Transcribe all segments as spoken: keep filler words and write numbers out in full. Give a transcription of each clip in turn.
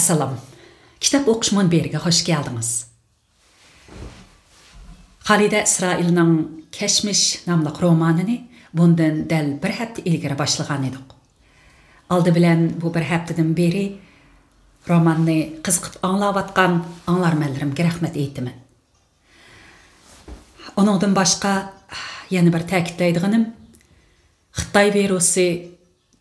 ئەسسالام. كىتاب ئوقۇش مۇنبىرىگە خۇش كەلدىڭىز. خالىدە ئىسرائىلنىڭ كەشمىش ناملىق رومانىنى بۇندىن دەل بىر ھەپتە ئىلگىرى باشلىغان ئىدۇق. ئالدى بىلەن بۇ بىر ھەپتىدىن بېرى روماننى قىزىقىپ ئاڭلاۋاتقان ئاڭلارمەنلىرىمگە رەھمەت ئېيتىمەن. ئۇنىڭدىن باشقا يەنە بىر تەكىتلەيدىغىنىم، خىتاي ۋىرۇسى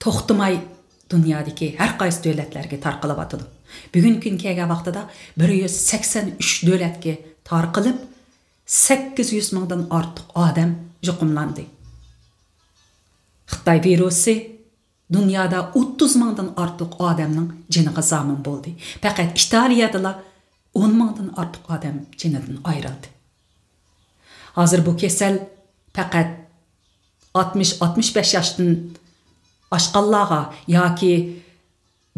توختىماي دۇنيادىكى ھەر قايسى دۆلەتلەرگە تارقىلىۋاتىدۇ. بۈگۈنكى كۈنگە كەلگەن ۋاقتىدا بىر يۈز سەكسەن ئۈچ دۆلەتكە تارقىلىپ، سەككىز يۈز مىڭدىن ئارتۇق ئادەم يۇقۇملاندى. خىتاي ۋىرۇسى دۇنيادا ئوتتۇز مىڭدىن ئارتۇق ئادەمنىڭ جېنىغا زامىن بولدى. پەقەت ئىتالىيەدىلا ئون مىڭدىن ئارتۇق ئادەم جېنىدىن ئايرىلدى. ھازىر بۇ كېسەل پەقەت ئاتمىش، ئاتمىش بەش ياشتىن ئاشقانلارغا ياكى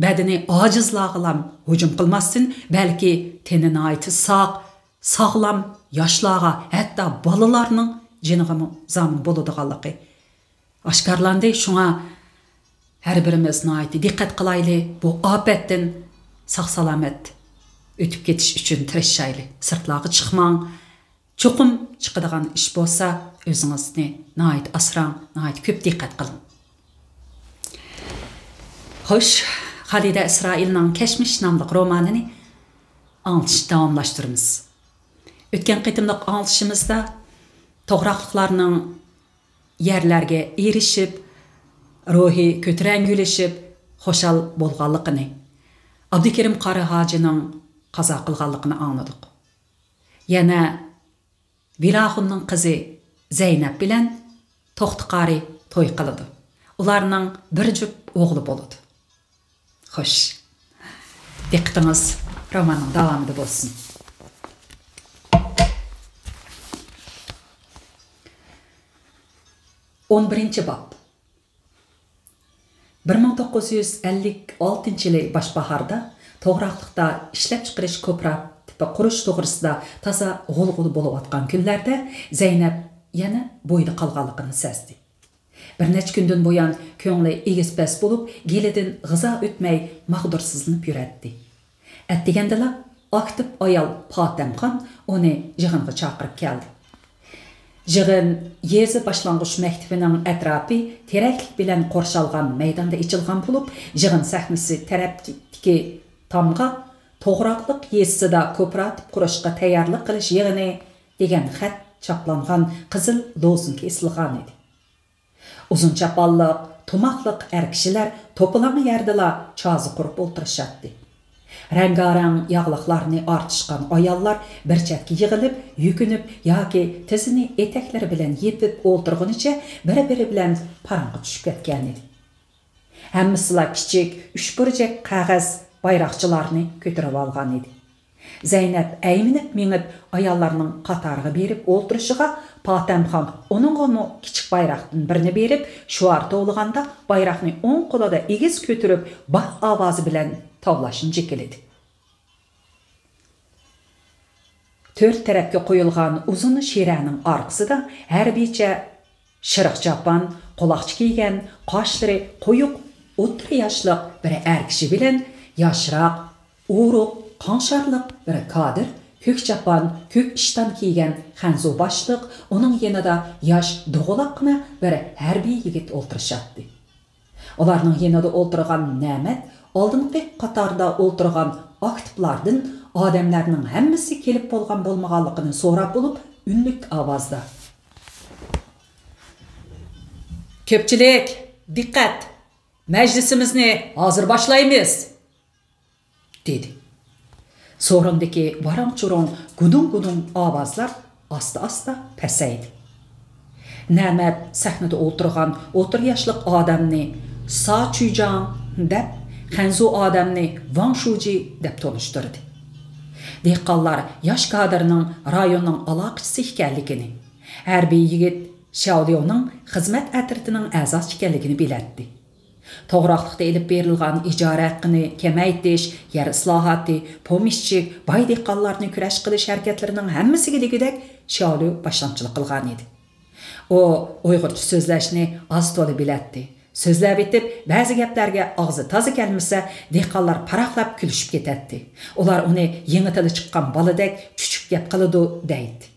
بەدىنى ئاجىزلارغىلام ھۇجۇم قىلماستىن، بەلكى تېنى ناھايىتى ساق، ساغلام ياشلارغا، ھەتتا بالىلارنىڭ جېنىغىمۇ زامىن بولىدىغانلىقى ئاشكارىلاندى. شۇڭا ھەر بىرىمىز ناھايىتى دىققەت قىلايلى، بۇ ئاپەتتىن ساق-سالامەت ئۆتۈپ كېتىش ئۈچۈن تىرىشايلى. سىرتلارغا چىقماڭ، چوقۇم چىقىدىغان ئىش بولسا، ئۆزىڭىزنى ناھايىتى ئاسراڭ، ناھايىتى كۆپ دىققەت قىلىڭ. خوش، خالىدە ئىسرائىلنىڭ كەشمىش ناملىق رومانىنى ئاڭلىتىشنى داۋاملاشتۇرىمىز. ئۆتكەن قېتىملىق ئاڭلىتىشىمىزدا توغراقلىقلارنىڭ يەرلەرگە ئېرىشىپ، روھى كۆتۈرەڭگۈلىشىپ، خۇشال بولغانلىقىنى، ئابدۇكېرىم قارى ھاجىنىڭ قازا قىلغانلىقىنى ئاڭلىدۇق. يەنە ۋىلاخۇننىڭ قىزى زەينەپ بىلەن توختى قارى توي قىلىدۇ. ئۇلارنىڭ بىر جۈپ ئوغلى بولىدۇ. خوش. دىققىتىڭىز روماننىڭ داۋامىدا بولسۇن. ئون بىرىنچى باب. بىر مىڭ توققۇز يۈز ئەللىك ئالتىنچى يىلى باش باھاردا توغراقلىقتا ئىشلەپچىقىرىش كوپىراتىپى قۇرۇش توغرىسىدا تازا غۇلغۇلا بولۇۋاتقان كۈنلەردە زەينەپ يەنە بويىدا قالغانلىقىنى سەزدى. بىر نەچچە كۈندىن بۇيان كۆڭلى ئېگىز-پەس بولۇپ، گېلىدىن غىزا ئۆتمەي ماغدۇرسىزلىنىپ يۈرەتتى. ئەتىگەندىلا ئاكتىپ ئايال پاتەمخان ئۇنى يىغىنغا چاقىرىپ كەلدى. يىغىن يېزا باشلانغۇچ مەكتىپىنىڭ ئەتراپى تېرەكلىك بىلەن قورشالغان مەيداندا ئېچىلغان بولۇپ، يىغىن سەھنىسى تەرەپتىكى تامغا «توغراقلىق يېزىسىدا كوپىراتىپ قۇرۇشقا تەييارلىق قىلىش يىغىنى» دېگەن خەت چاپلانغان قىزىل لوزۇنكا ئېسىلغانىدى. ئۇزۇن چاپانلىق، تۇماقلىق ئەر كىشىلەر توپىلاڭ يەردىلا چازا قۇرۇپ ئولتۇرۇشاتتى. رەڭگارەڭ ياغلىقلارنى ئارتىشقان ئاياللار بىر چەتكە يىغىلىپ، يۈكۈنۈپ ياكى تىزىنى ئېتەكلىرى بىلەن يېپىپ ئولتۇرغىنىچە بىر-بىرى بىلەن پاراڭغا چۈشۈپ كەتكەنىدى. ھەممىسىلا كىچىك، ئۈچ بۇرجەك قەغەز بايراقچىلارنى كۆتۈرۈۋالغانىدى. زەينەپ ئەيمىنىپ مېڭىپ، ئاياللارنىڭ قاتارىغا بېرىپ ئولتۇرۇشىغا، پاتەمخان ئۇنىڭغىمۇ كىچىك بايراقتىن بىرنى بېرىپ، شوئار توۋلىغاندا، بايراقنى ئوڭ قولىدا ئېگىز كۆتۈرۈپ، باھ ئاۋازى بىلەن تاۋلاشنى جېكىلىدى. تۆت تەرەپكە قويۇلغان ئۇزۇن شىرەنىڭ ئارقىسىدا ھەربىيچە شىرىق چاپان، قۇلاقچا كىيگەن، قاشلىرى قويۇق، ئوتتۇرا ياشلىق بىر ئەر كىشى بىلەن ياشراق، ئورۇق، قاڭشارلىق بىر كادىر، كۆك چاپان، كۆك ئىشتان كىيگەن خەنزۇ باشلىق، ئۇنىڭ يېنىدا ياش دوغىلاققىنا بىر ھەربىي يىگىت ئولتۇرۇشاتتى. ئۇلارنىڭ يېنىدا ئولتۇرغان نەمەت ئالدىنقى قاتاردا ئولتۇرغان ئاكتىپلاردىن ئادەملەرنىڭ ھەممىسى كېلىپ بولغان بولمىغانلىقىنى سوراپ بولۇپ، ئۈنلۈك ئاۋازدا: «كۆپچىلىك، دىققەت! مەجلىسىمىزنى ھازىر باشلايمىز!» دېدى. سورۇندىكى ۋاراڭ-چۇرۇڭ، گۇدۇڭ-گۇدۇڭ ئاۋازلار ئاستا-ئاستا پەسەيدى. نەمەت سەھنىدە ئولتۇرغان ئوتتۇرا ياشلىق ئادەمنى سا چۈيجاڭ دەپ، خەنزۇ ئادەمنى ۋاڭ شۇجى دەپ تونۇشتۇردى. دېھقانلار ياش كادىرنىڭ رايوننىڭ ئالاقىچىسى ئىكەنلىكىنى، ھەربىي يىگىت شياۋليۇنىڭ خىزمەت ئەترىتىنىڭ ئەزاسى ئىكەنلىكىنى بىلەتتى. توغراقلىقتا ئېلىپ بېرىلغان ئىجارە ھەققىنى كېمەيتىش، يەر ئىسلاھاتى، پومېشچىك، باي دېھقانلارنى كۈرەش قىلىش ھەرىكەتلىرىنىڭ ھەممىسىگە دېگۈدەك شياۋليۇ باشلامچىلىق قىلغانىدى. ئۇ ئۇيغۇرچە سۆزلەشنى ئاز-تولا بىلەتتى. سۆزلەۋېتىپ، بەزى گەپلەرگە ئاغزى تازا كەلمىسە، دېھقانلار پاراقلاپ كۈلۈشۈپ كېتەتتى. ئۇلار ئۇنى يېڭى تىلى چىققان بالىدەك چۈچۈك گەپ قىلىدۇ دەيتتى.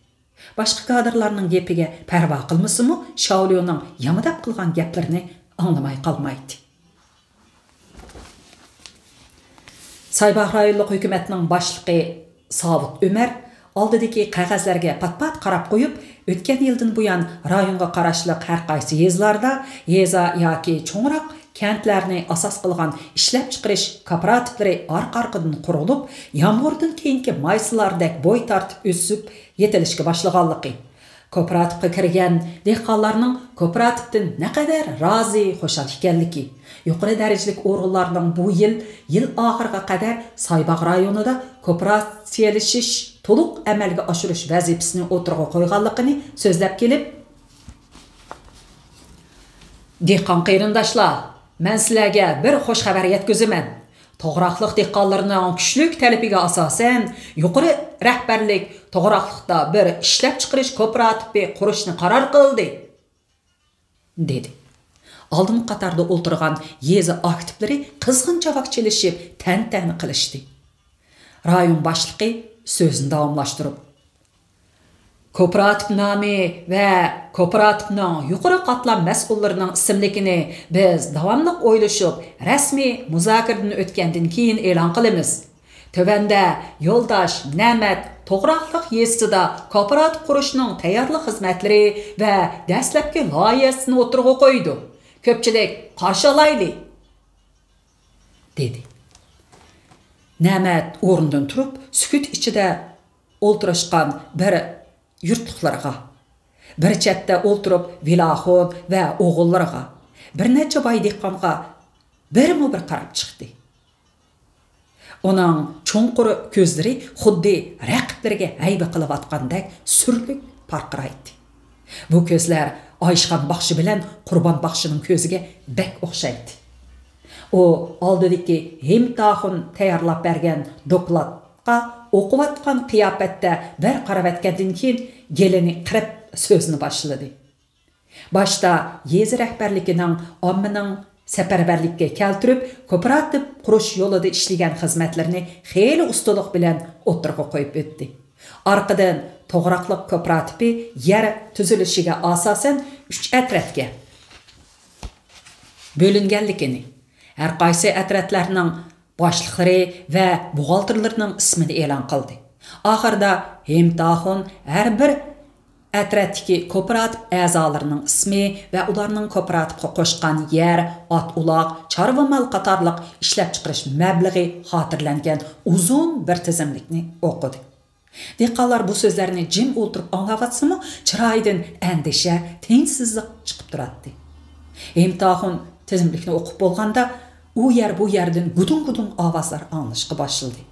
باشقا كادىرلارنىڭ گېپىگە پەرۋا قىلمىسىمۇ، شاۋليۇنىڭ يامىداپ قىلغان گەپلىرىنى ئاڭلىماي قالمايتتى. سايباغ رايونلۇق ھۆكۈمەتنىڭ باشلىقى ساۋۇت ئۆمەر ئالدىدىكى قەغەزلەرگە پات-پات قاراپ قويۇپ، ئۆتكەن يىلدىن بۇيان رايونغا قاراشلىق ھەر قايسى يېزىلاردا يېزا ياكى چوڭراق كەنتلەرنى ئاساس قىلغان ئىشلەپچىقىرىش كوپىراتىپلىرى ئارقا-ئارقىدىن قۇرۇلۇپ، يامغۇردىن كېيىنكى مايسىلاردەك بوي تارتىپ ئۆسۈپ يېتىلىشكە باشلىغانلىقى، كوپىراتىپقا كىرگەن دېھقانلارنىڭ كوپىراتىپتىن نەقەدەر رازى، خۇشال ئىكەنلىكى، يۇقىرى دەرىجىلىك ئورۇنلارنىڭ بۇ يىل، يىل ئاخىرىغا قەدەر سايباغ رايونىدا كوپىراتسىيەلىشىش تولۇق ئەمەلگە ئاشۇرۇش ۋەزىپىسىنى ئوتتۇرىغا قويغانلىقىنى سۆزلەپ كېلىپ، دېھقان قېرىنداشلار، مەن سىلەرگە بىر خۇش خەۋەر يەتكۈزىمەن. توغراقلىق دېھقانلىرىنىڭ كۈچلۈك تەلىپىگە ئاساسەن، يۇقىرى رەھبەرلىك توغراقلىقتا بىر ئىشلەپچىقىرىش كوپىراتىپى قۇرۇشنى قارار قىلدى، دېدى. ئالدىنقى قاتاردا ئولتۇرغان يېزا ئاكتىپلىرى قىزغىن چاۋاك چېلىشىپ، تەنتەنە قىلىشتى. رايون باشلىقى سۆزىنى داۋاملاشتۇرۇپ، كوپىراتىپ نامى ۋە كوپىراتىپنىڭ يۇقىرى قاتلام مەسئۇللىرىنىڭ ئىسىملىكىنى بىز داۋاملىق ئويلىشىپ، رەسمىي مۇزاكىرىدىن ئۆتكەندىن كېيىن ئېلان قىلىمىز. تۆۋەندە يولداش نەمەت توغراقلىق يېزىسىدا كوپىراتىپ قۇرۇشنىڭ تەييارلىق خىزمەتلىرى ۋە دەسلەپكى لايىھەسىنى ئوتتۇرىغا قويىدۇ. كۆپچىلىك قارشى ئالايلى، دېدى. نەمەت ئورنىدىن تۇرۇپ، سۈكۈت ئىچىدە ئولتۇرۇشقان بىر يۇرتلۇقلىرىغا، بىر چەتتە ئولتۇرۇپ ۋىلاخۇن ۋە ئوغۇللىرىغا، بىر نەچچە باي دېھقانغا بىرمۇ بىر قاراپ چىقتى. ئۇنىڭ چوڭقۇر كۆزلىرى خۇددى رەقىبلىرىگە ھەيۋە قىلىۋاتقاندەك سۈرلۈك پارقىرايتتى. بۇ كۆزلەر ئايشخان باخشى بىلەن قۇربان باخشىنىڭ كۆزىگە بەك ئوخشايتتى. ئۇ ئالدىدىكى ھېمتاخۇن تەييارلاپ بەرگەن دوكلاتقا ئوقۇۋاتقان قىياپەتتە بىر قارىۋەتكەندىن كېيىن، گېلىنى قىرىپ سۆزىنى باشلىدى. باشتا يېزا رەھبەرلىكىنىڭ ئاممىنىڭ سەپەرۋەرلىككە كەلتۈرۈپ، كوپىراتىپ قۇرۇش يولىدا ئىشلىگەن خىزمەتلىرىنى خېلى ئۇستىلىق بىلەن ئوتتۇرىغا قويۇپ ئۆتتى. ئارقىدىن توغراقلىق كوپىراتىپى يەر تۈزۈلۈشىگە ئاساسەن ئۈچ ئەترەتكە بۆلۈنگەنلىكىنى، ھەر قايسى ئەترەتلەرنىڭ باشلىقلىرى ۋە بوغالتىرلىرىنىڭ ئىسمىنى ئېلان قىلدى. ئاخىرىدا ھېمتاخۇن ھەر بىر ئەترەتتىكى كوپىراتىپ ئەزالىرىنىڭ ئىسمى ۋە ئۇلارنىڭ كوپىراتىپقا قوشقان يەر، ئات-ئۇلاغ، چارۋا مال قاتارلىق ئىشلەپچىقىرىش مەبلىغى خاتىرىلەنگەن ئۇزۇن بىر تىزىملىكنى ئوقۇدى. دېھقانلار بۇ سۆزلەرنى جىم ئولتۇرۇپ ئاڭلاۋاتسىمۇ، چىرايىدىن ئەندىشە، تىنچسىزلىق چىقىپ تۇراتتى. ھېمتاخۇن تىزىملىكنى ئوقۇپ بولغاندا، ئۇ يەر بۇ يەردىن گۇدۇڭ-گۇدۇڭ ئاۋازلار ئاڭلىنىشقا باشلىدى.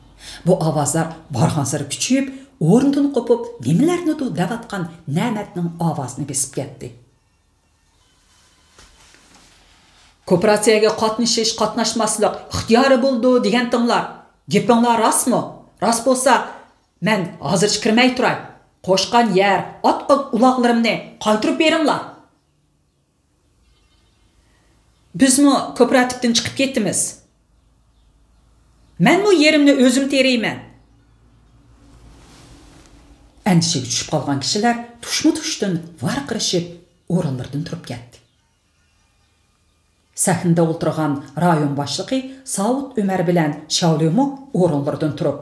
بۇ ئاۋازلار بارغانسېرى كۈچىيىپ، ئورنىدىن قوپۇپ، نېمىلەرنىدۇر دەۋاتقان نەمەتنىڭ ئاۋازىنى بېسىپ كەتتى. كوپىراتسىيەگە قاتنىشىش، قاتناشماسلىق ئىختىيارى بولىدۇ دېگەنتىڭلار. گېپىڭلار راستمۇ؟ راست بولسا، مەن ھازىرچە كىرمەي تۇراي. قوشقان يەر، ئات-ئۇلاغلىرىمنى قايتۇرۇپ بېرىڭلار. بىزمۇ كوپىراتىپتىن چىقىپ كېتىمىز. مەنمۇ يېرىمنى ئۆزۈم تېرىيمەن. ئەندىشىگە چۈشۈپ قالغان كىشىلەر تۇشمۇ تۇشتىن ۋارقىرىشىپ ئورۇنلىرىدىن تۇرۇپ كەتتى. سەھنىدە ئولتۇرغان رايون باشلىقى ساۋۇت ئۆمەر بىلەن شاۋليۇمۇ ئورۇنلىرىدىن تۇرۇپ،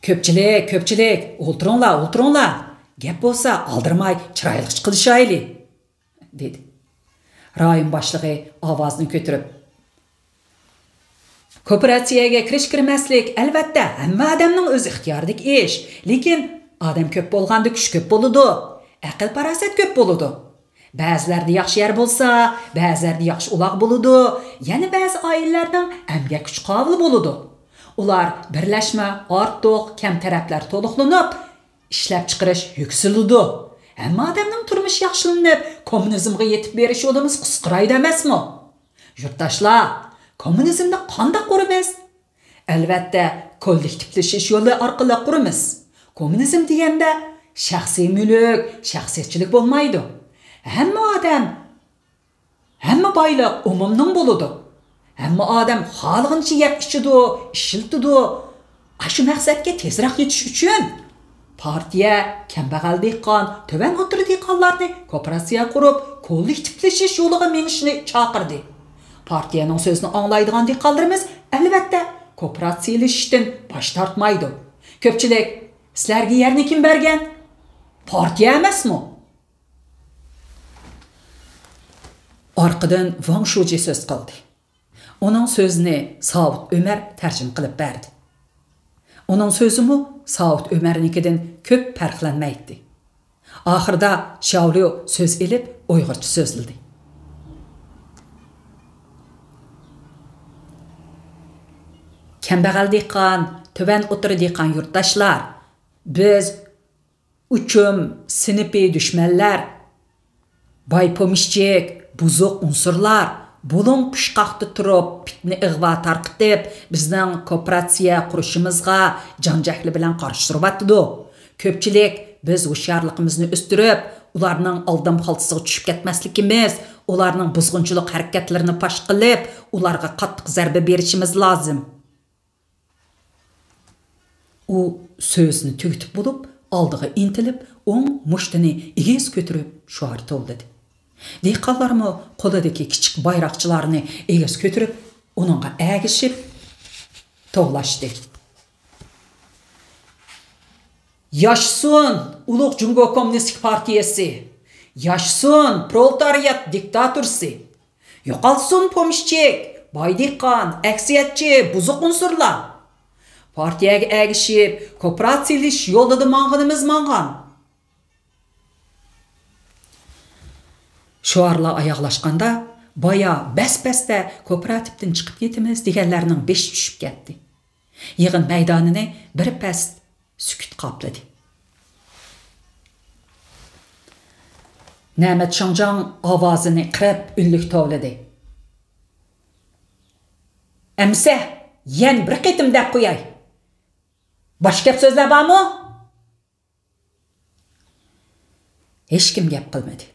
كۆپچىلىك، كۆپچىلىك، ئولتۇرۇڭلار، ئولتۇرۇڭلار. گەپ بولسا ئالدىرىماي چىرايلىقچە قىلىشايلى، دېدى. رايون باشلىقى ئاۋازىنى كۆتۈرۈپ، كوپىراتسىيەگە كىرىش-كىرمەسلىك، ئەلۋەتتە، ھەممە ئادەمنىڭ ئۆز ئىختىيارىدىكى ئىش. لېكىن ئادەم كۆپ بولغاندا كۈچ كۆپ بولىدۇ، ئەقىل-پاراسەت كۆپ بولىدۇ. بەزىلەردە ياخشى يەر بولسا، بەزىلەردە ياخشى ئۇلاغ بولىدۇ، يەنە بەزى ئائىلىلەرنىڭ ئەمگەك كۈچ-قابىلى بولىدۇ. ئۇلار بىرلەشمە ئارتۇق، كەم تەرەپلەر تولۇقلىنىپ، ئىشلەپچىقىرىش يۈكسىلىدۇ. ھەممە ئادەمنىڭ تۇرمۇشى ياخشىلىنىپ، كوممۇنىزمغا يېتىپ بېرىش يولىمىز قىسقىرايدۇ ئەمەسمۇ؟ يۇرتداشلار، كوممۇنىزمنى قانداق قۇرىمىز؟ ئەلۋەتتە، كوللېكتىپلىشىش يولى ئارقىلىق قۇرىمىز. كوممۇنىزم دېگەندە شەخسىي مۈلۈك، شەخسىيەتچىلىك بولمايدۇ. ھەممە ئادەم، ھەممە بايلىق ئومۇمنىڭ بولىدۇ. ھەممە ئادەم خالىغىنىچە يەپ ئىچىدۇ، ئىشلىتىدۇ. ئاشۇ مەقسەتكە تېزراق يېتىش ئۈچۈن پارتىيە كەمبەغەل دېھقان، تۆۋەن ئوتتۇرا دېھقانلارنى كوپىراتسىيە قۇرۇپ، كوللېكتىپلىشىش يولىغا مېڭىشنى چاقىردى. پارتىيەنىڭ سۆزىنى ئاڭلايدىغان دېھقانلىرىمىز، ئەلۋەتتە، كوپىراتسىيەلىشىشتىن باش تارتمايدۇ. كۆپچىلىك، سىلەرگە يەرنى كىم بەرگەن؟ پارتىيە ئەمەسمۇ؟ ئارقىدىن ۋاڭ شۇجى سۆز قىلدى. ئۇنىڭ سۆزىنى ساۋۇت ئۆمەر تەرجىمە قىلىپ بەردى. ئۇنىڭ سۆزىمۇ ساۋۇت ئۆمەرنىڭكىدىن كۆپ پەرقلەنمەيتتى. ئاخىرىدا شياۋليۇ سۆز ئېلىپ ئۇيغۇرچە سۆزلىدى. كەمبەغەل دېھقان، تۆۋەن ئوتتۇرا دېھقان يۇرتداشلار، بىز ئۇچۇم سىنىپى دۈشمەنلەر، باي پومېشچىك، بۇزۇق ئۇنسۇرلار، بۇلۇڭ پۇچقاقتا تۇرۇپ، پىتنە ئىغۋا تارقىتىپ، بىزنىڭ كوپىراتسىيە قۇرۇشىمىزغا جان-جەھلى بىلەن قارشى تۇرۇۋاتىدۇ. كۆپچىلىك، بىز ھوشيارلىقىمىزنى ئۆستۈرۈپ، ئۇلارنىڭ ئالدام خالتىسىغا چۈشۈپ كەتمەسلىكىمىز، ئۇلارنىڭ بۇزغۇنچىلىق ھەرىكەتلىرىنى پاش قىلىپ، ئۇلارغا قاتتىق زەربە بېرىشىمىز لازىم. ئۇ سۆزىنى تۈگىتىپ بولۇپ، ئالدىغا ئىنتىلىپ، ئوڭ مۇشتىنى ئېگىز كۆتۈرۈپ شوئار توۋلىدى. دېھقانلارمۇ قولىدىكى كىچىك بايراقچىلارنى ئېگىز كۆتۈرۈپ، ئۇنىڭغا ئەگىشىپ توۋلاشتى. ياشىسۇن ئۇلۇغ جۇڭگو كوممۇنىستىك پارتىيەسى! ياشىسۇن پرولېتارىيات دىكتاتورىسى! يوقالسۇن پومېشچىك، باي دېھقان، ئەكسىيەتچى، بۇزۇق ئۇنسۇرلار! پارتىيەگە ئەگىشىپ، كوپىراتسىيىلىشىش يولىدا ماڭغىنىمىز ماڭغان. شوئارلار ئاياغلاشقاندا، بايا بەس-بەستە كوپىراتىپتىن چىقىپ كېتىمىز دېگەنلەرنىڭ بېشى چۈشۈپ كەتتى. يىغىن مەيدانىنى بىر پەس سۈكۈت قاپلىدى. نەمەت شاڭجاڭ ئاۋازىنى قىرىپ ئۈنلۈك توۋلىدى. ئەمىسە، يەنە بىر قېتىم دەپ قوياي. باشقا گەپ سۆزلەر بارمۇ؟ ھېچكىم گەپ قىلمىدى.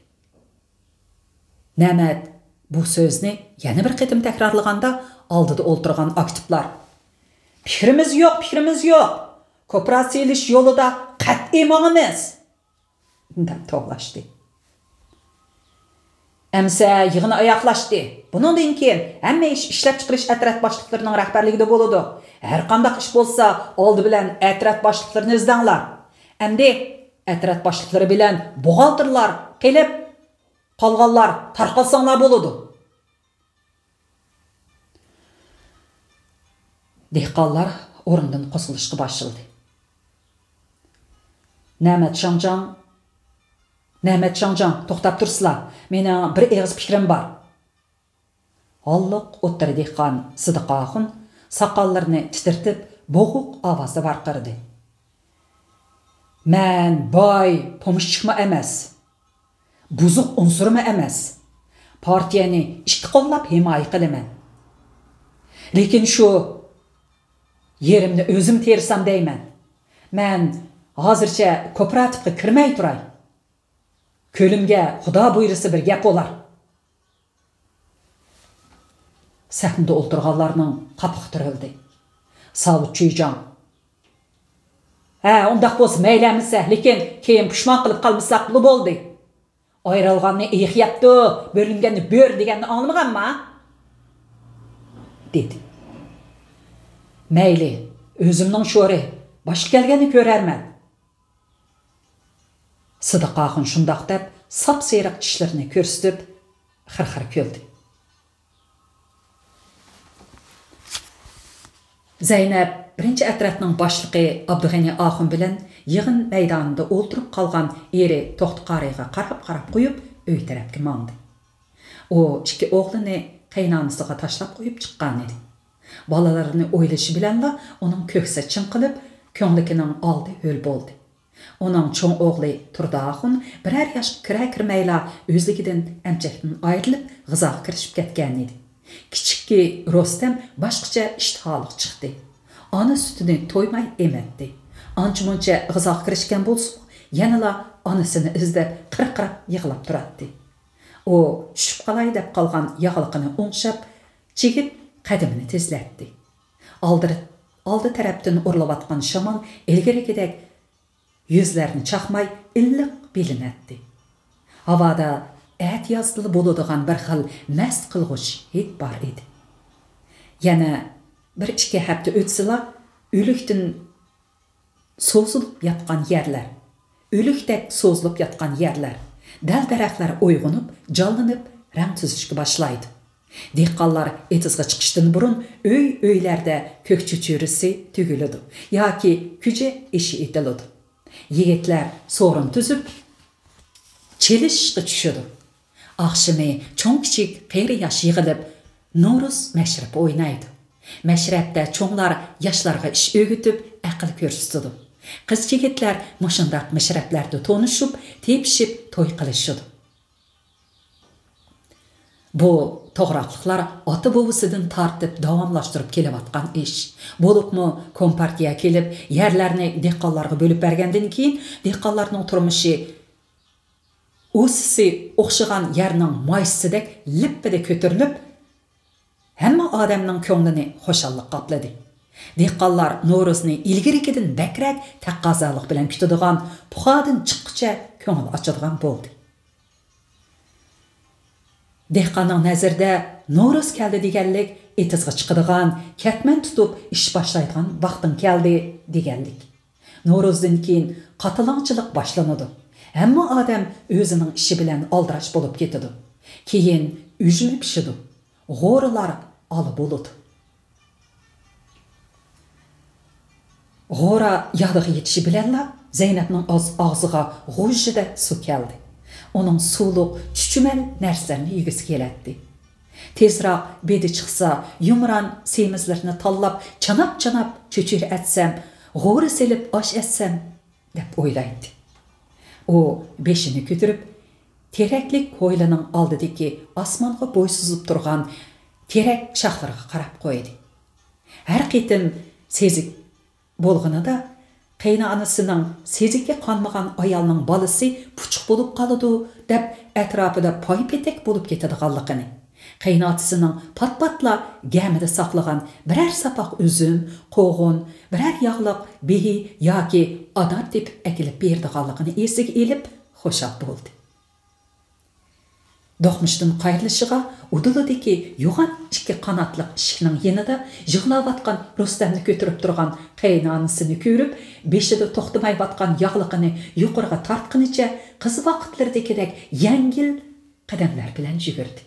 نەمەت بۇ سۆزنى يەنە بىر قېتىم تەكرارلىغاندا، ئالدىدا ئولتۇرغان ئاكتىپلار، پىكرىمىز يوق، پىكرىمىز يوق! كوپىراتسىيىلىشىش يولىدا قەتئىي ماڭىمىز! دەپ توۋلاشتى. ئەمىسە يىغىن ئاياغلاشتى. بۇنىڭدىن كېيىن ھەممە ئىش ئىشلەپچىقىرىش ئەترەت باشلىقلىرىنىڭ رەھبەرلىكىدە بولىدۇ. ھەرقانداق ئىش بولسا، ئالدى بىلەن ئەترەت باشلىقلىرىنى ئىزدەڭلار. ئەمدى ئەترەت باشلىقلىرى بىلەن بوغالتىرلار قېلىپ، قالغانلار تارقالساڭلار بولىدۇ. دېھقانلار ئورنىدىن قوزغىلىشقا باشلىدى. نەمەت شاڭجاڭ، نەمەت شاڭجاڭ، توختاپ تۇرسىلا، مېنىڭ بىر ئېغىز پىكرىم بار. ھاللىق ئوتتۇرا دېھقان سىدىق ئاخۇن ساقاللىرىنى تىترىتىپ، بوغۇق ئاۋازدا ۋارقىرىدى. مەن باي پومېشچىكمۇ ئەمەس، بۇزۇق ئۇنسۇرمۇ ئەمەس. پارتىيەنى ئىككى قوللاپ ھىمايە قىلىمەن. لېكىن شۇ يېرىمنى ئۆزۈم تېرىسام دەيمەن. مەن ھازىرچە كوپىراتىپقا كىرمەي تۇراي. كۆلۈمگە خۇدا بۇيرۇسا بىر گەپ بولار. سەھنىدە ئولتۇرغانلارنىڭ قاپىقى تۈرۈلدى. ساۋۇت چۈيجاڭ، ھە، ئۇنداق بولسا مەيلى ئەمىسە، لېكىن كېيىن پۇشمان قىلىپ قالمىساقلا بولدى. ئايرىلغاننى ئېيىق يەپتۇ، بۆلۈنگەننى بۆرە دېگەننى ئاڭلىمىغانما؟ دېدى. مەيلى، ئۆزۈمنىڭ شورى، باشقا كەلگەننى كۆرەرمەن. سىدىق ئاخۇن شۇنداق دەپ، ساپسېرىق چىشلىرىنى كۆرسىتىپ، خىرخىر كۈلدى. زەينەپ بىرىنچى ئەترەتنىڭ باشلىقى ئابدۇغېنى ئاخۇن بىلەن يىغىن مەيدانىدا ئولتۇرۇپ قالغان ئېرى توختى قارىيغا قاراپ-قاراپ قويۇپ، ئۆي تەرەپكە ماڭدى. ئۇ ئىككى ئوغلىنى قېيىنئانىسىغا تاشلاپ قويۇپ چىققانىدى. بالىلىرىنى ئويلىشى بىلەنلا ئۇنىڭ كۆكسى چىڭقىلىپ، كۆڭلىكىنىڭ ئالدى ھۆل بولدى. ئۇنىڭ چوڭ ئوغلى تۇردى ئاخۇن بىرەر ياشقا كىرەر-كىرمەيلا ئۆزلۈكىدىن ئەمچەكتىن ئايرىلىپ، غىزاغا كىرىشىپ كەتكەنىدى. كىچىكى رۇستەم باشقىچە ئىشتىھالىق چىقتى. ئانا سۈتىنى تويماي ئېمەتتى. ئانچە-مۇنچە غىزاغا كىرىشكەن بولسىمۇ، يەنىلا ئانىسىنى ئىزدەپ قىرقىراپ يىغلاپ تۇراتتى. ئۇ چۈشۈپ قالاي دەپ قالغان ياغلىقىنى ئوڭشاپ، چىگىت قەدىمىنى تېزلەتتى. ئالدىر-، ئالدى تەرەپتىن ئۇرۇلۇۋاتقان شامال ئىلگىرىكىدەك يۈزلەرنى چاقماي، ئىللىق بىلىنەتتى. ھاۋادا ئەتىيازدىلا بولىدىغان بىر خىل مەست قىلغۇچ ھىد بار ئىدى. يەنە بىر ئىككى ھەپتە ئۆتسىلا، ئۆلۈكتىن سوزۇلۇپ ياتقان يەرلەر، ئۆلۈكتەك سوزۇلۇپ ياتقان يەرلەر، دەل-دەرەخلەر ئويغىنىپ، جانلىنىپ، رەڭ تۈزۈشكە باشلايدۇ. دېھقانلار ئېتىزغا چىقىشتىن بۇرۇن ئۆي-ئۆيلەردە كۆك چۆچۈرىسى تۈگۈلىدۇ ياكى كۈجە ئېشى ئېتىلىدۇ. يىگىتلەر سورۇن تۈزۈپ، چېلىشقا چۈشىدۇ. ئاخشىمى چوڭ-كىچىك، قېرى-ياش يىغىلىپ، نورۇز مەشرىپى ئوينايدۇ. مەشرەپتە چوڭلار ياشلارغا ئىش ئۆگىتىپ، ئەقىل كۆرسىتىدۇ. قىز-يىگىتلەر مۇشۇنداق مەشرەپلەردە تونۇشۇپ، تېپىشىپ، توي قىلىشىدۇ. بۇ توغراقلىقلار ئاتا-بوۋىسىدىن تارتىپ داۋاملاشتۇرۇپ كېلىۋاتقان ئىش. بولۇپمۇ كومپارتىيە كېلىپ، يەرلەرنى دېھقانلارغا بۆلۈپ بەرگەندىن كېيىن، دېھقانلارنىڭ تۇرمۇشى ئۇسسىسى ئوخشىغان يەرنىڭ مايسىسىدەك لىپپىدە كۆتۈرۈلۈپ، ھەممە ئادەمنىڭ كۆڭلىنى خۇشاللىق قاپلىدى. دېھقانلار نورۇزنى ئىلگىرىكىدىن بەكرەك تەقەززالىق بىلەن كۈتىدىغان، پۇخادىن چىققۇچە كۆڭۈل ئاچىدىغان بولدى. دېھقاننىڭ نەزىرىدە نورۇز كەلدى دېگەنلىك، ئېتىزغا چىقىدىغان، كەتمەن تۇتۇپ ئىش باشلايدىغان ۋاقتىڭ كەلدى دېگەنلىك. نورۇزدىن كېيىن قاتىلاڭچىلىق باشلىنىدۇ. ھەممە ئادەم ئۆزىنىڭ ئىشى بىلەن ئالدىراش بولۇپ كېتىدۇ. كېيىن ئۈجمە پىشىدۇ. غورىلار ئالا بولىدۇ. غورا يادىغا يېتىشى بىلەنلا زەينەپنىڭ ئاز-، ئاغزىغا غۇژژىدە سۇ كەلدى. ئۇنىڭ سۇلۇق، چۈچۈمەل نەرسىلەرنى يېگۈسى كېلەتتى. تېزراق بېدى چىقسا، يۇمران سېمىزلىرىنى تاللاپ، چاناپ-چاناپ چۆچۈرە ئەتسەم، غورا سېلىپ ئاش ئەتسەم، دەپ ئويلايتتى. ئۇ بېشىنى كۆتۈرۈپ، تېرەكلىك ھويلىنىڭ ئالدىدىكى ئاسمانغا بوي سوزۇپ تۇرغان تېرەك شاخلىرىغا قاراپ قويدى. ھەر قېتىم سېزىك بولغىنىدا، قېيىنئانىسىنىڭ «سېزىكى قانمىغان ئايالنىڭ بالىسى پۇچۇق بولۇپ قالىدۇ» دەپ، ئەتراپىدا پاي-پېتەك بولۇپ كېتىدىغانلىقىنى، قېيىنئاتىسىنىڭ پات-پاتلا گەمىدە ساقلىغان بىرەر ساپاق ئۈزۈم، قوغۇن، بىرەر ياغلىق بېھى ياكى ئانار تېپىپ ئەكېلىپ بېرىدىغانلىقىنى ئېسىگە ئېلىپ، خۇشال بولدى. دوقمۇشتىن قايرىلىشىغا ئۇدۇلىدىكى يوغان ئىككى قاناتلىق ئىشىكنىڭ يېنىدا يىغلاۋاتقان رۇستەمنى كۆتۈرۈپ تۇرغان قېيىنئانىسىنى كۆرۈپ، بېشىدا توختىمايۋاتقان ياغلىقىنى يۇقىرىغا تارتقىنىچە قىز ۋاقىتلىرىدىكىدەك يەڭگىل قەدەملەر بىلەن يۈگۈردى.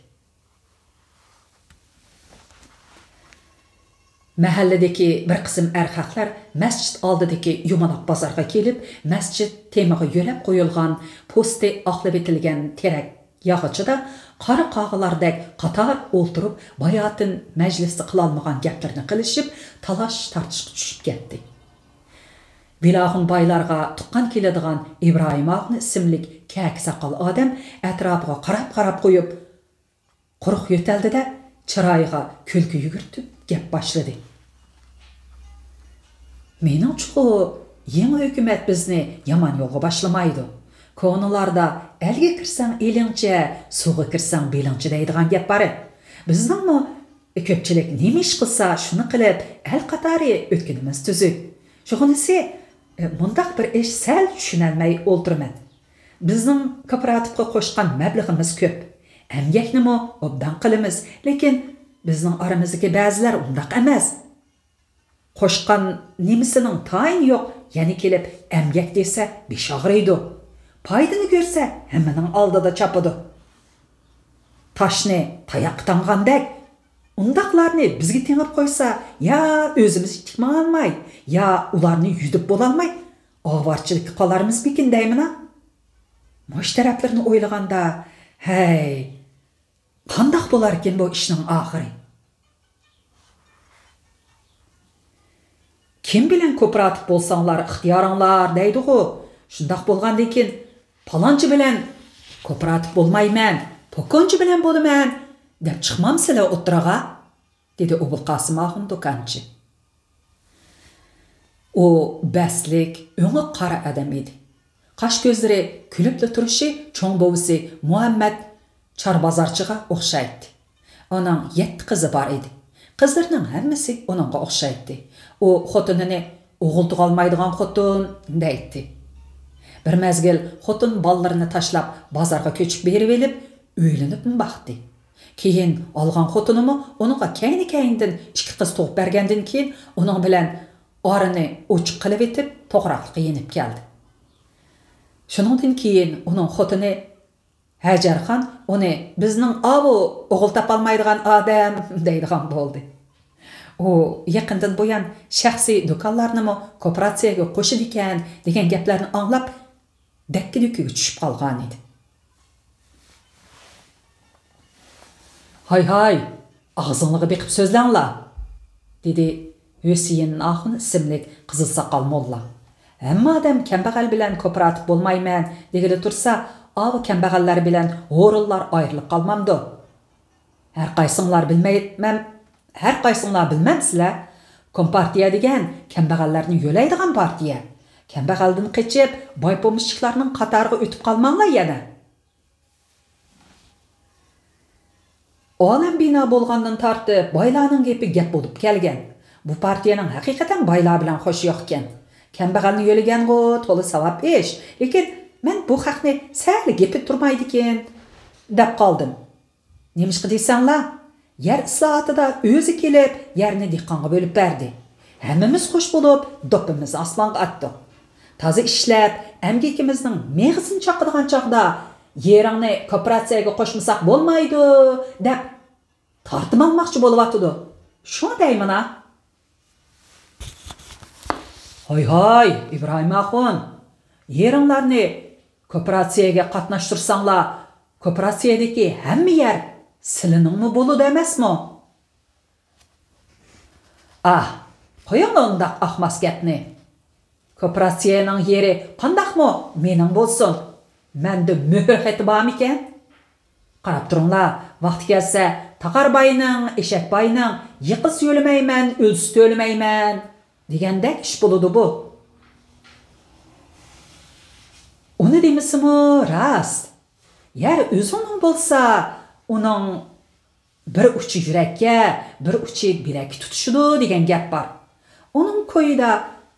مەھەللىدىكى بىر قىسىم ئەرخەقلەر مەسچىت ئالدىدىكى يۇمىلاق بازارغا كېلىپ، مەسچىت تېمىغا يۆلەپ قويۇلغان پوستى ئاقلىۋېتىلگەن تېرەك ياغىچىدا قارا قاغىلاردەك قاتار ئولتۇرۇپ، باياتىن مەجلىستە قىلالمىغان گەپلىرىنى قىلىشىپ، تالاش-تارتىشقا چۈشۈپ كەتتى. بىلاخۇن بايلارغا تۇغقان كېلىدىغان ئىبراھىم ئاخۇن ئىسىملىك كەكە ساقال ئادەم ئەتراپىغا قاراپ-قاراپ قويۇپ، قۇرۇق يۆتەلدى-دە، چىرايىغا كۈلكە يۈگۈرتۈپ گەپ باشلىدى. مېنىڭچىغۇ، يېڭى ھۆكۈمەت بىزنى يامان يولغا باشلىمايدۇ. كونىلاردا «ئەلگە كىرسەڭ ئېلىڭچە، سۇغا كىرسەڭ بېلىڭچە» دەيدىغان گەپ بار. بىزنىڭمۇ كۆپچىلىك نېمە ئىش قىلسا، شۇنى قىلىپ، ئەل قاتارى ئۆتكىنىمىز تۈزۈك. شۇغىنىسى، مۇنداق بىر ئىش سەل چۈشىنەلمەي ئولتۇرىمەن. بىزنىڭ كوپىراتىپقا قوشقان مەبلىغىمىز كۆپ. ئەمگەكنىمۇ ئوبدان قىلىمىز، لېكىن بىزنىڭ ئارىمىزدىكى بەزىلەر ئۇنداق ئەمەس. قوشقان نېمىسىنىڭ تايىنى يوق، يەنە كېلىپ ئەمگەك دېسە بېشى ئاغرىيدۇ. پايدىنى كۆرسە ھەممىنىڭ ئالدىدا چاپىدۇ. تاشنى تاياققا تاڭغاندەك، ئۇنداقلارنى بىزگە تېڭىپ قويسا، يا ئۆزىمىز تىك ماڭالماي، يا ئۇلارنى يۈدۈپ بولالماي، ئاۋارىچىلىككە قالارمىزمىكىن دەيمىنا؟ مۇشۇ تەرەپلىرىنى ئويلىغاندا، ھەي، قانداق بولاركىن بۇ ئىشنىڭ ئاخىرى؟ «كىم بىلەن كوپىراتىپ بولساڭلار ئىختىيارىڭلار» دەيدىغۇ. شۇنداق بولغاندىكىن، «پالانچى بىلەن كوپىراتىپ بولمايمەن، پوكونچى بىلەن بولىمەن» دەپ چىقمامسىلەر ئوتتۇرىغا؟ دېدى ئوبۇلقاسىم ئاخۇن دۇكانچى. ئۇ بەستلىك، ئۆڭى قارا ئادەم ئىدى. قاش-كۆزلىرى كۈلۈپلا تۇرۇشى چوڭ بوۋىسى مۇھەممەد چار بازارچىغا ئوخشايتتى. ئۇنىڭ يەتتە قىزى بار ئىدى. قىزلىرىنىڭ ھەممىسى ئۇنىڭغا ئوخشايتتى. ئۇ خوتۇنىنى ئوغۇل تۇغالمايدىغان خوتۇن دەيتتى. بىر مەزگىل خوتۇن بالىلىرىنى تاشلاپ بازارغا كۆچۈپ بېرىۋېلىپ ئۆيلىنىپمۇ باقتى. كېيىن ئالغان خوتۇنىمۇ ئۇنىڭغا كەينى-كەينىدىن ئىككى قىز تۇغۇپ بەرگەندىن كېيىن ئۇنىڭ بىلەن ئارىنى ئوچۇق قىلىۋېتىپ توغراقلىققا يېنىپ كەلدى. شۇنىڭدىن كېيىن ئۇنىڭ خوتۇنى ھەجەرخان ئۇنى «بىزنىڭ ئاۋۇ ئوغۇل تاپالمايدىغان ئادەم» دەيدىغان بولدى. ئۇ يېقىندىن بۇيان شەخسىي دۇكانلارنىمۇ كوپىراتسىيەگە قوشىدىكەن دېگەن گەپلەرنى ئاڭلاپ دەككە-دۈككىگە چۈشۈپ قالغانىدى. «ھاي-ھاي، ئاغزىڭلارغا بېقىپ سۆزلەڭلار!» دېدى ھۈسېيىن ئاخۇن ئىسىملىك قىزىل ساقال موللا. «ھەممە ئادەم كەمبەغەل بىلەن كوپىراتىپ بولمايمەن دېگىلى تۇرسا، ئاۋۇ كەمبەغەللەر بىلەن ھورۇنلار ئايرىلىپ قالمامدۇ؟ ھەر قايسىڭلار بىلمەي-، مەم-، ھەر قايسىڭلار بىلمەمسىلەر؟ كومپارتىيە دېگەن كەمبەغەللەرنى يۆلەيدىغان پارتىيە. كەمبەغەلدىن قېچىپ، باي پومېشچىكلارنىڭ قاتارىغا ئۆتۈپ قالماڭلار يەنە.» ئالەم بىنا بولغاندىن تارتىپ بايلارنىڭ گېپى گەپ بولۇپ كەلگەن. بۇ پارتىيەنىڭ ھەقىقەتەن بايلار بىلەن خوشى يوقكەن. كەمبەغەلنى يۆلىگەنغۇ تولا ساۋاب ئىش. لېكىن مەن بۇ خەقنى سەل گېپى تۇرمايدىكىن دەپ قالدىم. نېمىشقا دېسەڭلار، يەر ئىسلاھاتىدا ئۆزى كېلىپ يەرنى دېھقانغا بۆلۈپ بەردى. ھەممىمىز خوش بولۇپ دوپپىمىزنى ئاسمانغا ئاتتۇق. تازا ئىشلەپ، ئەمگىكىمىزنىڭ مېغىزىنى چاقىدىغان چاغدا، «يېرىڭنى كوپىراتسىيەگە قوشمىساق بولمايدۇ» دەپ تارتىنالماقچى بولۇۋاتىدۇ. شۇڭا دەيمەن-ھا. «ھاي-ھاي، ئىبراھىم ئاخۇن، يېرىڭلارنى كوپىراتسىيەگە قاتناشتۇرساڭلار، كوپىراتسىيەدىكى ھەممە يەر سىلىنىڭمۇ بولىدۇ ئەمەسمۇ؟» «ئاھ، قويۇڭ ئۇنداق ئاقماس گەپنى. كوپىراتسىيەنىڭ يېرى قانداقمۇ مېنىڭ بولسۇن؟ مەندە مۆھۈر خېتى بارمىكەن؟ قاراپ تۇرۇڭلار، ۋاقتى كەلسە، تاغار باينىڭ، ئېشەك باينىڭ، يېقىز يۆلىمەيمەن، ئۆلسە تۆلىمەيمەن دېگەندەك ئىش بولىدۇ بۇ.» ئۇنى دېمىسىمۇ راست. يەر ئۆزۈڭنىڭ بولسا، ئۇنىڭ بىر ئۇچى يۈرەككە، بىر ئۇچى بىلەككە تۇتىشىدۇ دېگەن گەپ بار. ئۇنىڭ كويىدا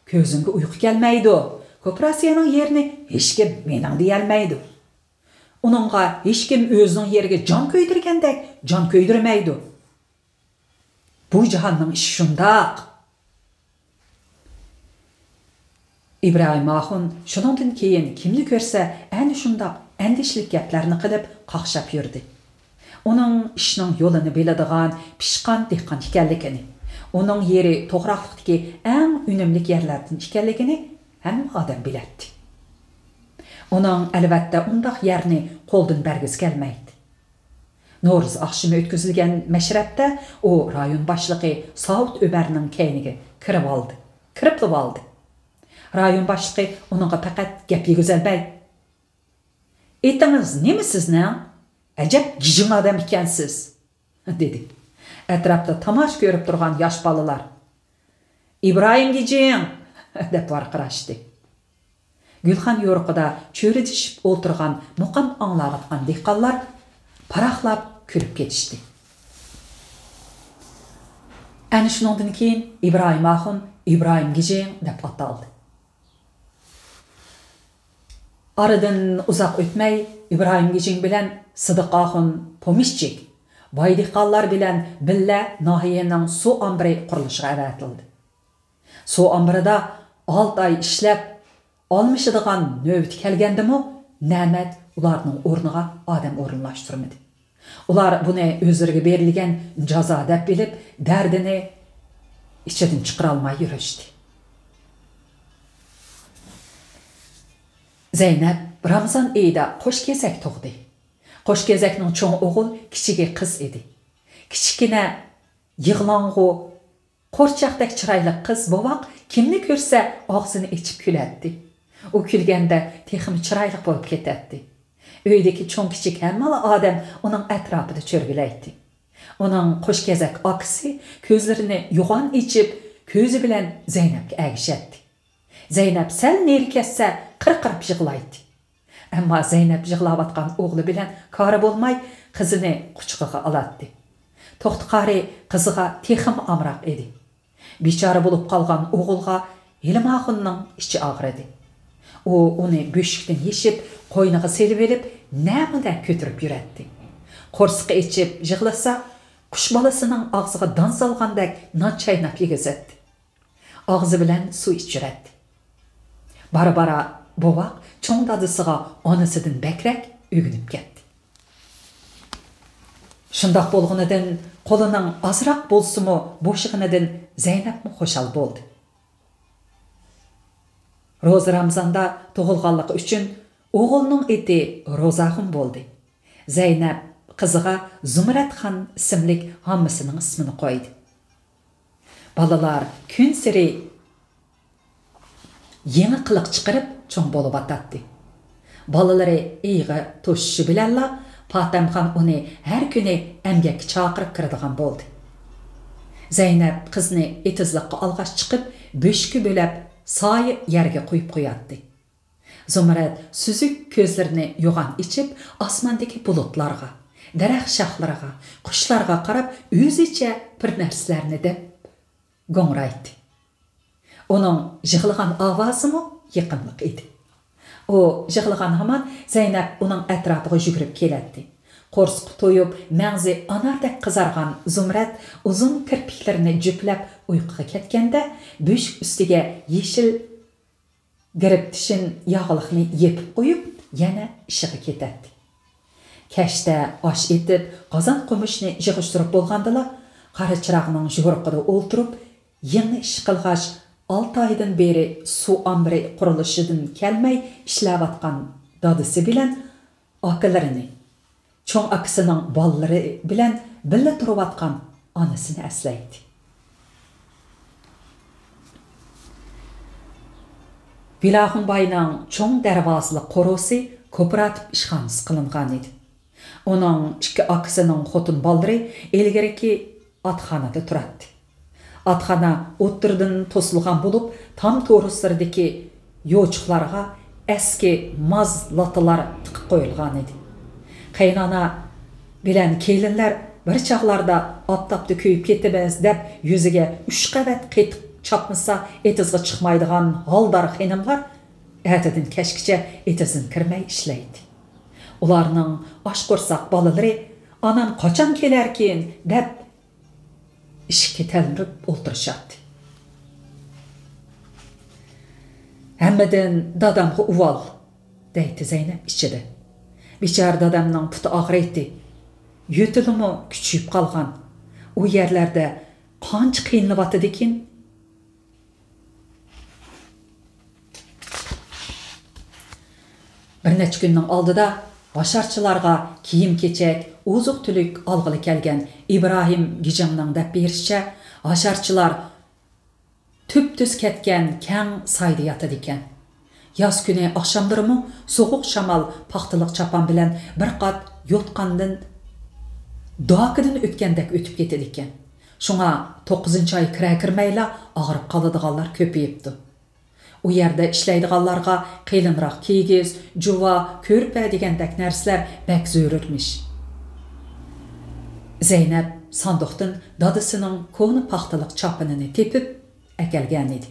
كۆزۈڭگە ئۇيقۇ كەلمەيدۇ. كوپىراتسىيەنىڭ يېرىنى ھېچكىم مېنىڭ دېيەلمەيدۇ. ئۇنىڭغا ھېچكىم ئۆزىنىڭ يېرىگە جان كۆيدۈرگەندەك جان كۆيدۈرمەيدۇ. بۇ جاھاننىڭ ئىشى شۇنداق. ئىبراھىم ئاخۇن شۇنىڭدىن كېيىن كىمنى كۆرسە، ئەنە شۇنداق ئەندىشىلىك گەپلەرنى قىلىپ، قاقشاپ يۈردى. ئۇنىڭ ئىشنىڭ يولىنى بىلىدىغان پىشقان دېھقان ئىكەنلىكىنى، ئۇنىڭ يېرى توغراقلىقتىكى ئەڭ ئۈنۈملۈك يەرلەردىن ئىكەنلىكىنى ھەممە ئادەم بىلەتتى. ئۇنىڭ، ئەلۋەتتە، ئۇنداق يەرنى قولدىن بەرگۈسى كەلمەيتتى. نورۇز ئاخشىمى ئۆتكۈزۈلگەن مەشرەپتە ئۇ رايون باشلىقى ساۋۇت ئۆمەرنىڭ كەينىگە كىرىۋالدى. كىرىپلىۋالدى. رايون باشلىقى ئۇنىڭغا پەقەت گەپ يېگۈزەلمەي، «ئېتىڭىز نېمە سىزنىڭ؟ ئەجەب گىجىڭ ئادەم ئىكەنسىز!» دېدى. ئەتراپتا تاماشا كۆرۈپ تۇرغان ياش بالىلار، «ئىبراھىم گىجىڭ!» دەپ ۋارقىراشتى. گۈلخان يورۇقىدا چۆرىدىشىپ ئولتۇرغان، مۇقام ئاڭلاۋاتقان دېھقانلار پاراقلاپ كۈلۈپ كېتىشتى. ئەنە شۇنىڭدىن كېيىن ئىبراھىم ئاخۇن ئىبراھىم گىجىڭ دەپ ئاتالدى. ئارىدىن ئۇزاق ئۆتمەي، ئىبراھىم گىجىڭ بىلەن سىدىق ئاخۇن پومېشچىك، باي دېھقانلار بىلەن بىللە ناھىيەنىڭ سۇ ئامبىرى قۇرۇلۇشىغا ئەۋەتىلدى. سۇ ئامبىرىدا ئالتە ئاي ئىشلەپ، ئالمىشىدىغان نۆۋىتى كەلگەندىمۇ، نەمەت ئۇلارنىڭ ئورنىغا ئادەم ئورۇنلاشتۇرمىدى. ئۇلار بۇنى ئۆزلىرىگە بېرىلگەن جازا دەپ بىلىپ، دەردىنى ئىچىدىن چىقىرالماي يۈرۈشتى. زەينەپ رامىزان ئېيىدا قوش كېزەك تۇغدى. قوش كېزەكنىڭ چوڭ ئوغۇل، كىچىكى قىز ئىدى. كىچىككىنە يىغلاڭغۇ، قورچاقتەك چىرايلىق قىز بوۋاق كىمنى كۆرسە ئاغزىنى ئېچىپ كۈلەتتى. ئۇ كۈلگەندە تېخىمۇ چىرايلىق بولۇپ كېتەتتى. ئۆيدىكى چوڭ-كىچىك ھەممىلا ئادەم ئۇنىڭ ئەتراپىدا چۆرگىلەيتتى. ئۇنىڭ قوش كېزەك ئاكىسى كۆزلىرىنى يوغان ئېچىپ، كۆزى بىلەن زەينەپكە ئەگىشەتتى. زەينەپ سەل نېرى كەتسە، قىرقىراپ يىغلايتتى. ئەمما زەينەپ يىغلاۋاتقان ئوغلى بىلەن كارى بولماي، قىزىنى قۇچىقىغا ئالاتتى. توختى قارى قىزىغا تېخىمۇ ئامراق ئىدى. بىچارە بولۇپ قالغان ئوغۇلغا ھېلىمۇ ئاخۇننىڭ ئىچى ئاغرىدى. ئۇ ئۇنى بۆشۈكتىن يېشىپ، قوينىغا سېلىۋېلىپ، نەمۇ نە كۆتۈرۈپ يۈرەتتى. قورسىقى ئېچىپ يىغلىسا، قۇش بالىسىنىڭ ئاغزىغا دان سالغاندەك نان چايناپ يېگۈزەتتى. ئاغزى بىلەن سۇ ئىچۈرەتتى. بارا-بارا بوۋاق چوڭ دادىسىغا ئانىسىدىن بەكرەك ئۆگىنىپ كەتتى. شۇنداق بولغىنىدىن، قولىنىڭ ئازراق بولسىمۇ بوشىغىنىدىن زەينەپمۇ خۇشال بولدى. روزا رامىزاندا تۇغۇلغانلىقى ئۈچۈن ئوغۇلنىڭ ئېتى روزاخۇن بولدى. زەينەپ قىزىغا زۇمرەتخان ئىسىملىك ھاممىسىنىڭ ئىسمىنى قويدى. بالىلار كۈنسېرى يېڭى قىلىق چىقىرىپ چوڭ بولۇۋاتاتتى. بالىلىرى ئېيىغا توشۇشى بىلەنلا پاتەمخان ئۇنى ھەر كۈنى ئەمگەككە چاقىرىپ كىرىدىغان بولدى. زەينەپ قىزنى ئېتىزلىققا ئالغاچ چىقىپ، بۆشۈككە بۆلەپ، سايە يەرگە قويۇپ قوياتتى. زۇمرەت سۈزۈك كۆزلىرىنى يوغان ئېچىپ، ئاسماندىكى بۇلۇتلارغا، دەرەخ شاخلىرىغا، قۇشلارغا قاراپ، ئۆزىچە بىر نەرسىلەرنى دەپ گوڭرايتتى. ئۇنىڭ يىغلىغان ئاۋازىمۇ يېقىملىق ئىدى. ئۇ يىغلىغان ھامان زەينەپ ئۇنىڭ ئەتراپىغا يۈگۈرۈپ كېلەتتى. قورسىقى تويۇپ، مەڭزى ئاناردەك قىزارغان زۇمرەت ئۇزۇن كىرپىكلىرىنى جۈپلەپ ئۇيقۇغا كەتكەندە، بۆشۈك ئۈستىگە يېشىل گىرىپتىشىن ياغلىقنى يېپىپ قويۇپ، يەنە ئىشىغا كېتەتتى. كەچتە ئاش ئېتىپ، قازان قومۇچنى يىغىشتۇرۇپ بولغاندىلا، قارا چىراغنىڭ يورۇقىدا ئولتۇرۇپ، يىڭنە ئىش قىلغاچ، ئالتە ئايدىن بېرى سۇ ئامبىرى قۇرۇلۇشىدىن كەلمەي ئىشلەۋاتقان دادىسى بىلەن ئاكىلىرىنى، چوڭ ئاكىسىنىڭ بالىلىرى بىلەن بىللە تۇرۇۋاتقان ئانىسىنى ئەسلەيتتى. گۈلاخۇن باينىڭ چوڭ دەرۋازىلىق قورۇسى كوپىراتىپ ئىشخانىسى قىلىنغانىدى. ئۇنىڭ ئىككى ئاكىسىنىڭ خوتۇن بالىلىرى ئىلگىرىكى ئاتخانىدا تۇراتتى. ئاتخانا ئوتتۇرىدىن توسۇلغان بولۇپ، تام تورۇسلىرىدىكى يوچۇقلارغا ئەسكى ماز لاتىلار تىقىپ قويۇلغانىدى. قېيىنئانا بىلەن كېلىنلەر بىر چاغلاردا ئاپتاپتا كۆيۈپ كېتىمىز دەپ، يۈزىگە ئۈچ قەۋەت قېتىق چاپمىسا، ئېتىزغا چىقمايدىغان ھالدار خېنىملار ئەتىدىن كەچكىچە ئېتىزدىن كىرمەي ئىشلەيتتى. ئۇلارنىڭ ئاچ قورساق بالىلىرى، «ئانام قاچان كېلەركىن؟» دەپ، ئىشىككە تەلمۈرۈپ ئولتۇرۇشاتتى. «ھەممىدىن دادامغا ئۇۋال» دەيتتى زەينەپ ئىچىدە. بىچارە دادامنىڭ پۇتى ئاغرىيتتى. يۆتىلىمۇ كۈچىيىپ قالغان. ئۇ يەرلەردە قانچە قىينىلىۋاتىدىكىن؟ بىر نەچچە كۈننىڭ ئالدىدا ھاشارچىلارغا كىيىم-كېچەك، ئوزۇق-تۈلۈك ئالغىلى كەلگەن ئىبراھىم گىجىڭنىڭ دەپ بېرىشىچە، ھاشارچىلار تۈپتۈز كەتكەن كەڭ سايدا ياتىدىكەن. ياز كۈنى ئاخشاملىرىمۇ سوغۇق شامال پاختىلىق چاپان بىلەن بىر قات يوتقاندىن، داكىدىن ئۆتكەندەك ئۆتۈپ كېتىدىكەن. شۇڭا توققۇزىنچى ئاي كىرە-كىرمەيلا ئاغرىپ قالىدىغانلار كۆپىيىپتۇ. ئۇ يەردە ئىشلەيدىغانلارغا قېلىنراق كىگىز، جۇۋا، كۆرپە دېگەندەك نەرسىلەر بەك زۆرۈرمىش. زەينەپ ساندۇقتىن دادىسىنىڭ كونا پاختىلىق چاپىنىنى تېپىپ ئەكەلگەنىدى.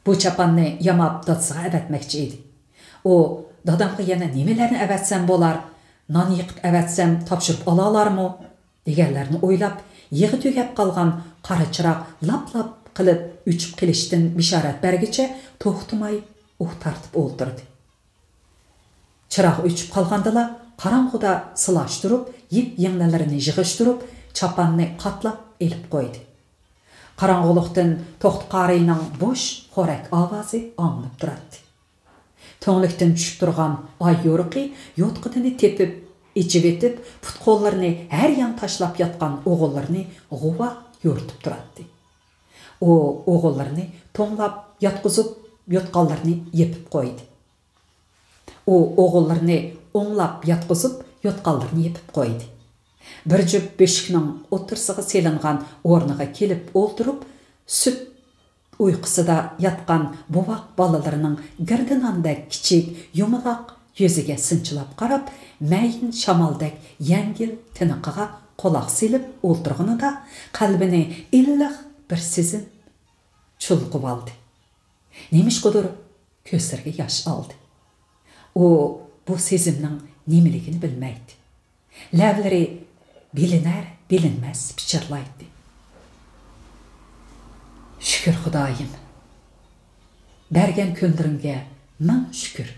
بۇ چاپاننى ياماپ دادىسىغا ئەۋەتمەكچى ئىدى. ئۇ، «دادامغا يەنە نېمىلەرنى ئەۋەتسەم بولار؟ نان يېقىپ ئەۋەتسەم تاپشۇرۇپ ئالالارمۇ؟» دېگەنلەرنى ئويلاپ، يېغى تۈگەپ قالغان قارا چىراغ لاپ-لاپ قىلىپ ئۆچۈپ قېلىشتىن بېشارەت بەرگۈچە توختىماي ئۇھ تارتىپ ئولتۇردى. چىراغ ئۆچۈپ قالغاندىلا، قاراڭغۇدا سىلاشتۇرۇپ، يىپ يىڭنىلىرىنى يىغىشتۇرۇپ، چاپاننى قاتلاپ ئېلىپ قويدى. قاراڭغۇلۇقتىن توختى قارىينىڭ بوش خورەك ئاۋازى ئاڭلىنىپ تۇراتتى. تۈڭلۈكتىن چۈشۈپ تۇرغان ئاي يورۇقى يوتقىنىنى تېپىپ، ئېچىۋېتىپ، پۇت-قوللىرىنى ھەر يان تاشلاپ ياتقان ئوغۇللىرىنى غۇۋا يورۇتۇپ تۇراتتى. ئۇ ئوغۇللىرىنى توڭلاپ ياتقۇزۇپ، يوتقانلىرىنى يېپىپ قويدى. ئۇ ئوغۇللىرىنى ئوڭلاپ ياتقۇزۇپ، يوتقانلىرىنى يېپىپ قويدى. بىر جۈپ بۆشۈكنىڭ ئوتتۇرىسىغا سېلىنغان ئورنىغا كېلىپ ئولتۇرۇپ، سۈت ئۇيقۇسىدا ياتقان بوۋاق بالىلىرىنىڭ گىردىناندەك كىچىك، يۇمىلاق يۈزىگە سىنچىلاپ قاراپ، مەيىن شامالدەك يەڭگىل تىنىقىغا قۇلاق سېلىپ ئولتۇرغىنىدا، قەلبىنى ئىللىق بىر سېزىم چۇلغىۋالدى. نېمىشقىدۇر كۆزلىرىگە ياش ئالدى. ئۇ بۇ سېزىمنىڭ نېمىلىكىنى بىلمەيتتى. لەۋلىرى بىلىنەر-بىلىنمەس پىچىرلايتتى. شۈكۈر خۇدايىم، بەرگەن كۈنلىرىڭگە مىڭ شۈكۈر.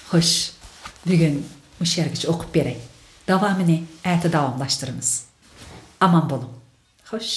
خوش، بۈگۈن مۇشۇ يەرگىچە ئوقۇپ بېرەي. داۋامىنى ئەتە داۋاملاشتۇرىمىز. ئامان بولۇڭ. خوش.